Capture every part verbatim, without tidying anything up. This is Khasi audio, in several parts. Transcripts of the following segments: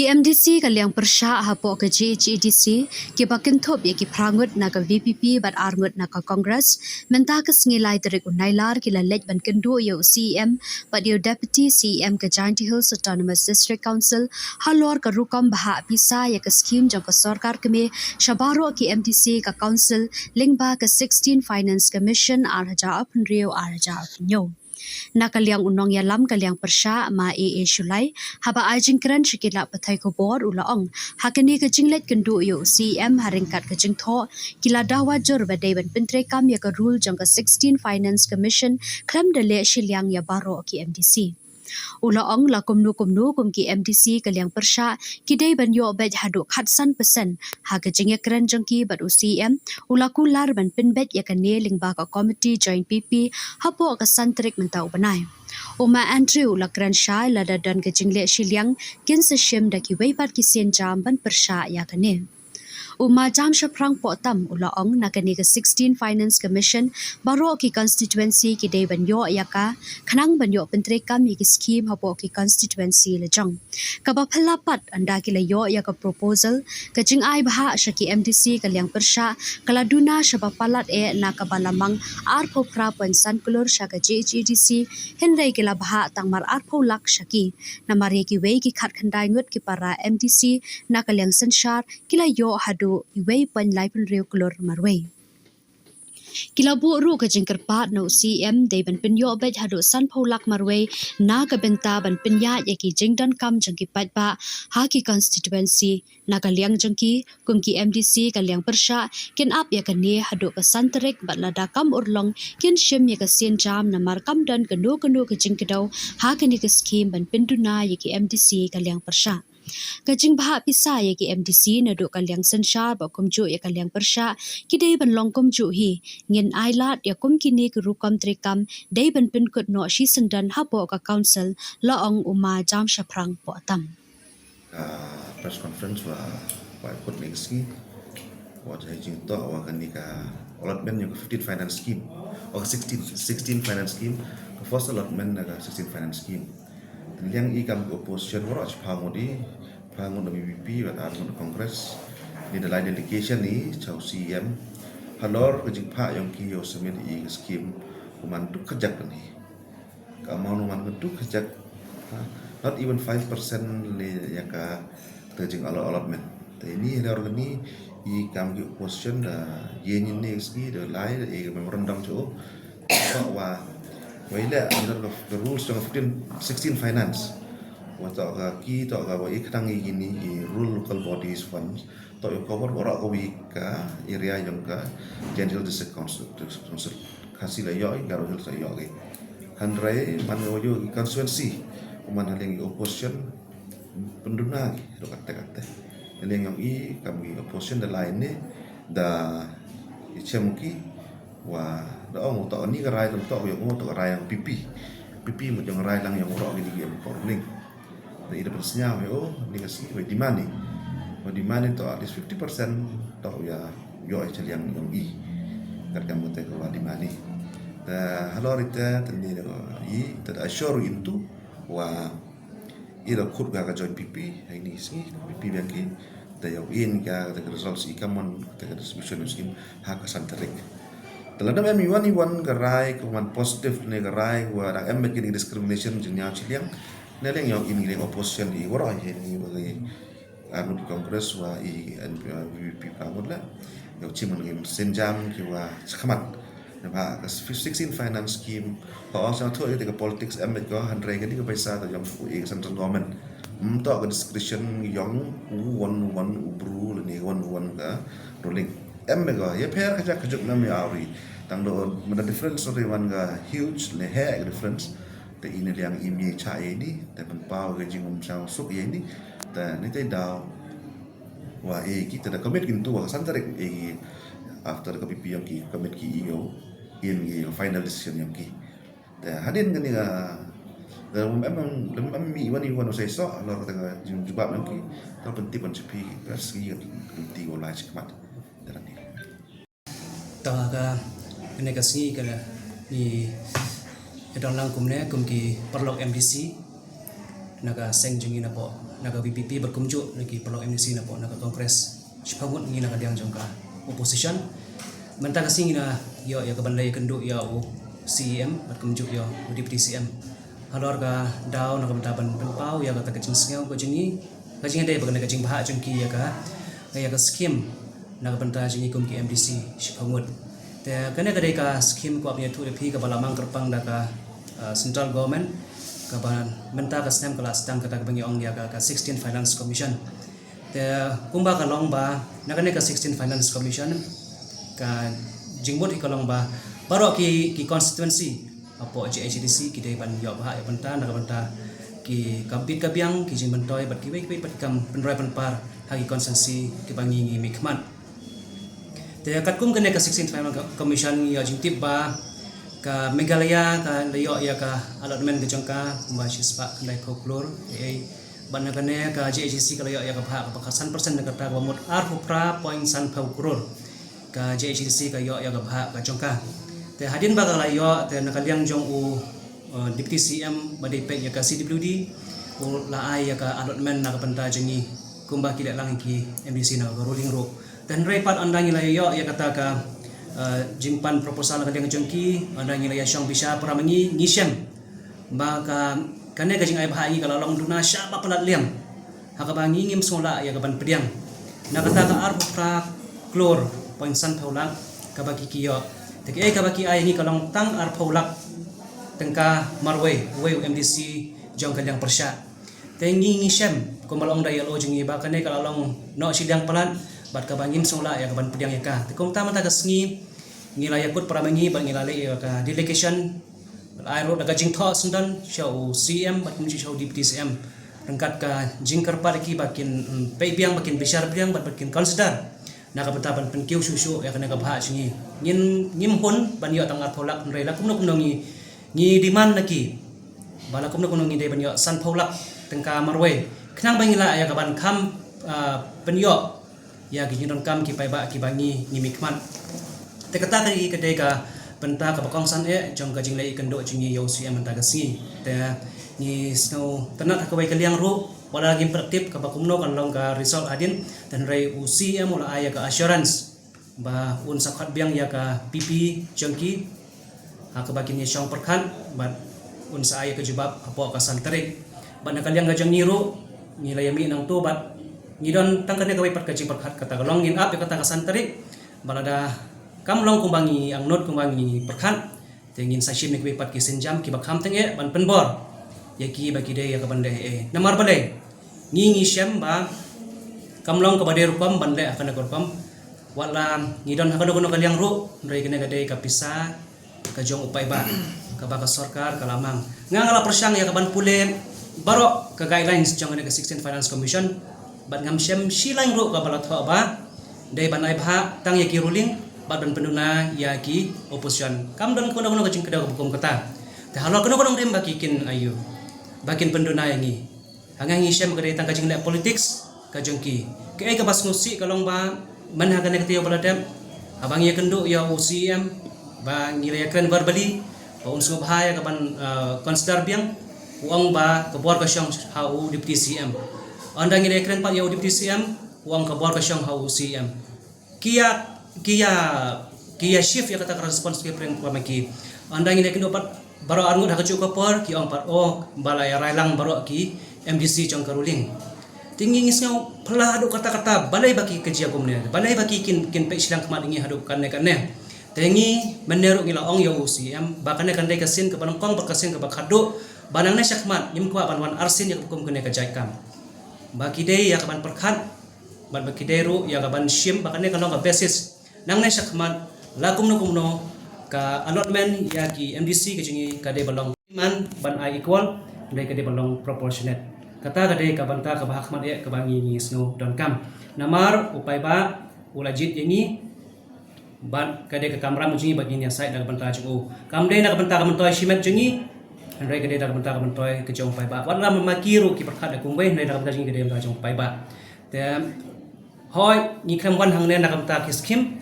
Ki M D C ka liang pyrshah hapoh ka G H A D C, kiba kynthup ïa ki phra ngut na ka V P P bad ar ngut na ka Congress, mynta ka sngi lai tarik u Nailar ki la leit ban kynduh ïa u C E M bad ïa u Deputy C E M ka Jaintia Hills Autonomous District Council halor ka rukom bhah pisa ïa ka skhim jong ka sorkar kmie sha baroh ki M D C ka Council lyngba ka sixteen Finance Commission ar hajar arphew hynriew ar hajar arphew hynñiew. Na ka liang u nongïalam ka liang pyrshah, Ma A A Shullai, haba ai jingkren sha ki lad pathai khubor u la ong, ha kane ka jingleit kynduh ïa u C E M ha ryngkat ka jingthoh, ki la dawa jur ba dei ban pyntreikam ïa ka rule jong ka sixteen Finance Commission khlem da leh shiliang ïa baroh ki M D C. U la ong la kumno kumno kum ki M D C ka liang pyrshah, ki dei ban ïoh beit haduh khatsan percent ha ka jingïakren jong ki bad u C E M, u la kular ban pynbeit ïa kane lyngba ka Committee Joint P P hapoh ka san tarik mynta u bnai. U Ma Andrew u la kren shai lada don ka jingleh shiliang kin sa shim da kiwei pat ki sienjam ban pyrshah ïa kane. U Ma Jamshaphrang Pohtam u la ong na kane ka sixteen Finance Commission baroh ki constituency ki dei ban ïoh ïa ka khnang ban ïoh pyntreikam ïa ki skhim hapoh ki constituency la jong. Kaba phylla pat ynda ki la ïoh ïa ka proposal, ka jingai bhah sha ki M D C ka liang pyrshah ka la duna shaba palat eh na kaba la mang arphew phra point san klur sha ka G H A D C, hynrei ki la bhah tang mar arphew lak sha ki. Namar ïa kiwei ki khatkhyndai ngut ki para M D C na ka liang synshar ki la ïoh haduh wei point laiphew hynriew klur marwei. Ki la buh ruh ka jingkyrpad na u C E M dei ban pynïoh beit haduh sanphew lak marwei na ka bynta ban pynïaid ïa ki jingdonkam jong ki paidbah ha ki constituency. Na ka liang jong ki, kum ki M D C ka liang pyrshah, kin ap ïa kane haduh ka san tarik bad lada kam urlong kin shim ïa ka sienjam namar kam don kano kano ka jingkdew ha kane ka skhim ban pynduna ïa ki M D C ka liang pyrshah. Ka jingbhah pisa ïa ki M D C naduh ka liang synshar bad kumjuh ïa ka liang pyrshah ki dei ban long kumjuh hi. Ngin ai lad ïa kum kine ki rukom treikam dei ban pynkut noh shisyndon hapoh ka Council, la ong u Ma Jamshaphrang Pohtam. Ka press conference wa, wa kut ne ka sngi, wa jai jingtoh wa kane ka allotment ïa ka fifteen finance scheme, oh, sixteen, sixteen finance scheme, ka first allotment na ka sixteen finance scheme. Liang i kam ka opposition waroh shiphew ngut i, phra ngut na V P P bad ar ngut na Congress. Ni da lai delegation i cha u C E M halor ka jingphah ïong ki ïa u submit i ka scheme, u man duk kajak kan hi. Ka amount u man duk kajak, ha, not even five percent le ïa ka, ka jing allot, allotment. Te ini halor kani i kam ki opposition da ïa ni ne ski da lai da i memorandum cho. Wa, wa ile under the, the rules of fifteen, sixteen finance. Wa to ka ki to ka wa i khnang i kini i rural local bodies funds. To i cover waroh ka wi ka area ïong ka Jaintia Hills District Council, District Council. Khasi la ïoh i, Garo Hills la ïoh i. Hynrei man nga wa ïoh i constituency, man haleng i opposition pynduna i ruh kate kate. Haleng ïong i kam i opposition da lai ne da i chem ki wa da ong to ni ka rai tam to ïong to ka rai ïong P P. P P mut ïong rai lang ïong roh ni ki em korling. Da i da pynsñiaw ïa u ni ka sngi wa demand i. Wa demand i to at least fifty percent to ïa ïoh i chaliang ïong i. Kat kam te ka wa demand i. Da halor ite te ni da i te da assure into wa i da khut ga ka joint P P ha ini sngi P P biang ki. Da ïa u in ka, ka results i ka mon, ka distribution of scheme ha ka san tarik. Te lada em i wan i wan ka rai ka man positive ne ka rai wa dang em bad kini discrimination jingñiaw chiliang. Ne leng ïa u in leng opposition i waroh i ni wa i, ah, ngut Congress wa i N P, ah, V P P pa ngut la. Ïa u chim ngi sienjam ki wa chakhmat. Namar ka sixteen finance scheme, ha u sa thoh ïa ka politics em ko, hynrei ka dei ka paisa ka jong u, eh, central government. Em to ka discretion jong u wan u wan u bru lane wan u wan ka ruling. Em ko, ïa pher ka jak ka juk nam ïa uri. Tang do, mada difference uri wan ka huge ne he ka difference. Te ini liang i mi cha ini, te pynpaw ka jingum chang suk ïa ini. Te ni te daw. Wa, eh, kita da commit kintu wa san tarik, eh, after ka P P ïong ki commit ki ïa u, in ïa u final decision ïong ki. Te hadien kani ka, da em, em, em, em, mi wan i wan u sai so, lor ka jubab ïong ki, ta pyntip wan chipi, press ki, ki, ki, wa lai chikmat. Te ni. Tang ha kane ka sngi ka ngi ïa don lang kumne kum ki paralok M D C na ka seng jong ngi na poh na ka VPP bad kumjuh na ki paralok MDC na pdeng na ka Congress. Shiphew ngut ngi na ka liang jong ka opposition. Mynta ka sngi ngi na ïoh ïa ka ban leit kynduh ïa u CEM bad kumjuh ïa u Deputy CEM halor ka daw na ka bynta ban pynpaw ïa kata ka jingsngew ka jong ngi, ka jingïadei bad kane ka jingbha jong ki ïa ka, ïa ka scheme na ka bynta jong ngi kum ki MDC shiphew ngut. Te kane ka dei ka scheme, kwah ban ïathuh ïa phi, kaba la mang kyrpang da ka, uh, central government, kaba mynta ka snem ka la sdang kata kaba ngi ong ïa ka, ka sixteen Finance Commission. Te kumba ka long ba na kane ka sixteen Finance Commission, ka jingmut hi ka long ba baroh ki, ki constituency hapoh JHADC ki dei ban ïoh bha ïa ka bynta, na ka bynta ki kam bit ka biang, ki jingmyntoi bad kiwei kiwei pat ki kam pynroi pynpar ha ki constituency kiba ngi, ngi mihkhmat. Te katkum kane ka sixteen Finance Commission ngi ïoh jingtip ba ka Meghalaya ka la ïoh ïa ka allotment ka jong ka kumba shispah khyndaiphew klur, eh, bad na kane ka JHADC ka la ïoh ïa ka bha kaba khatsan percent, na kata kaba mut arphew phra point sanphew klur ka JHADC ka ïoh ïa ka bha ka jong ka. Te hadien ba ka la ïoh, te na ka liang jong u, uh, Deputy CEM ba dei peit ïa ka CWD, u la ai ïa ka allotment na ka bynta jong ngi kumba ki leh lang ki MDC na ka ruling ruh. Te hynrei pat ynda ngi la ïoh ïa kata ka, uh, jingpan proposal na ka liang jong ki, ynda ngi la ïa shong bishar para ma ngi, ngi shem ba ka, kane ka jingai bha ïa ngi ka la long duna shah ba palat liang, ha kaba ngi ngim sngewlah ïa ka ban pdiang. Na kata ka arphew phra klur point sanphew lak kaba ki, ki ïoh, te kaei kaba ki ai ïa ngi ka long tang arphew lak tyngka marwei, uwei u MDC jong ka liang pyrshah. Te ngi, ngi shem kumba la ong da ïa la jong ngi ba kane ka la long noh shiliang palat bad kaba ngim sngewlah ïa ka ban pdiang ïa ka. Te kumta mynta ka sngi ngi la ïakut para ma ngi bad ngi la leit ïa ka delegation, ai ruh da ka jingthoh syndon sha u CEM bad kumjuh sha u Deputy CEM ryngkat ka jingkyrpad ïa ki ba kin, mm, peit biang, ba kin bishar biang bad ba kin consider na ka bynta ban pynkiew shuh shuh ïa kane ka bha jong ngi. Ngin, ngim hun ban ïoh tang arphew lak, hynrei la kumno kumno ngi, ngi demand na ki ba la kumno kumno ngi dei ban ïoh sanphew lak tyngka marwei khnang ba ngi lah ïa ka ban kham, ah, pynïoh ïa ki jingdonkam ki paidbah kiba ngi, ngi mihkhmat. Te kata ka dei ka bynta kaba kongsan eh jong ka jingleit kynduh jong ngi ïa u CEM mynta ka sngi. Te ngi sngewtynnat ha kawei ka liang ruh, wat la ngim pat tip kaba kumno kan long ka result hadien, te hynrei u CEM u la ai ïa ka assurance ba un sa khot biang ïa ka PP jong ki ha kaba kin ïa shong pyrkhat bad un sa ai ïa ka jubab hapoh ka san tarik. Bad na ka liang ka jong ngi ruh ngi la ïa mih nangto bad ngi don tang kane kawei pat ka jingpyrkhat, kata ka long ngin ap ïa kata ka san tarik. Bad lada kam long kumba ngi angnud, kumba ngi pyrkhat, te ngin sa shim ïa kiwei pat ki sienjam kiba kham tyngeh ban pynbor ïa ki ba ki dei ïa ka ban leh eh. Namar balei? Ngi, ngi shem ba kam long kaba dei rukom ban leh ha kane ka rukom. Wat la ngi don ha kano kano ka liang ruh, hynrei kane ka dei ka pisa ka jong u paidbah kaba ka sorkar ka la mang. Nga, nga la pyrshang ïa ka ban pule baroh ka guidelines jong kane ka sixteen Finance Commission bad ngam shem shi lain ruh kaba la thoh ba dei ban ai bha tang ïa ki ruling bad ban pynduna ïa ki opposition. Kam don kano kano ka jingkdew kaba kum kata. Te halor kano kano rim ba ki kin aiu, ba kin pynduna ïa ngi. Ha nga ngi shem ka dei tang ka jingleh politics ka jong ki. Kaei kaba sngewsih ka long ba man ha kane ka taïew ba la dep, haba ngi ïa kynduh ïa u CEM ba ngi la ïa kren verbally ba un sngewbha ïa ka ban, uh, consider biang, u ong ba ka bor ka shong ha u Deputy CEM. Ynda ngi la ïa kren pat ïa u Deputy CEM, u ong ka bor ka shong ha u CEM. Ki ïa, ki ïa, ki ïa shift ïa kata ka response ki pyrshang ba ma ki. Ynda ngi la ïa kynduh pat baroh arngut ha kajuh ka por, ki ong pat, oh, ba la ïa rai lang baroh ki MDC jong ka ruling. Te ngi, ngi sngew phylla haduh katta katta, balei ba ki ka jia kumne, balei ba ki kin, kin peit shiliang khmat ïa ngi haduh katne katne. Te ngi mynne ruh ngi la ong ïa u CEM ba kane kan dei ka sien kaba nyngkong bad ka sien kaba khatduh, ba nangne shakhmat ngim kwah ban wan arsien ïa kaba kum kane ka jait kam. Ba ki dei ïa ka ban pyrkhat bad ba ki dei ruh ïa ka ban shim ba kane ka long ka basis. Nangne shakhmat la kumno kumno ka allotment ïa ki MDC ka jong ngi ka dei ba long, man ban ai equal, dei ka dei ba long proportionate. Kata ka dei ka bynta kaba ha khmat eh kaba ngi, ngi sngew donkam. Namar u paidbah u la jied ïa ngi bad ka dei ka kamram jong ngi ba ngin ïasaid na ka bynta jong u. Kam dei na ka bynta ka myntoi shimet jong ngi, hynrei ka dei na ka bynta ka myntoi ka jong u paidbah. Wat la ma ki ruh ki pyrkhat da kumwei, hynrei na ka bynta jong ngi ka dei na ka bynta jong u paidbah. Te hooid ngi khlem wan hangne na ka bynta ki scheme,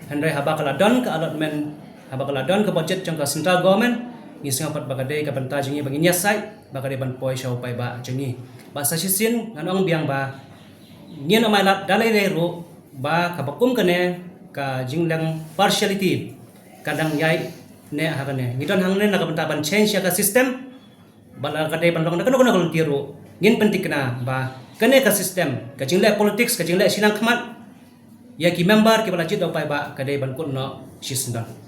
hynrei haba ka la don ka allotment, haba ka la don ka budget jong ka central government, Ngi sngew pat ba ka dei ka bynta jong ngi ba ngin ïasaid ba ka dei ban poi sha u paidbah jong ngi. Ba sa shisien ngan ong biang ba ngin ym ailad da lei lei ruh ba kaba kum kane ka jingleng partiality ka dang ïai ne ha kane. Ngi don hangne na ka bynta ban change ïa ka system. Ba la ka dei ban long na kano kano ka lynti ruh ngin pynthikna ba kane ka system, ka jingleh politics, ka jingleh shnong khmat ïa ki member kiba la jied da u paidbah ka dei ban kut noh shisyndon.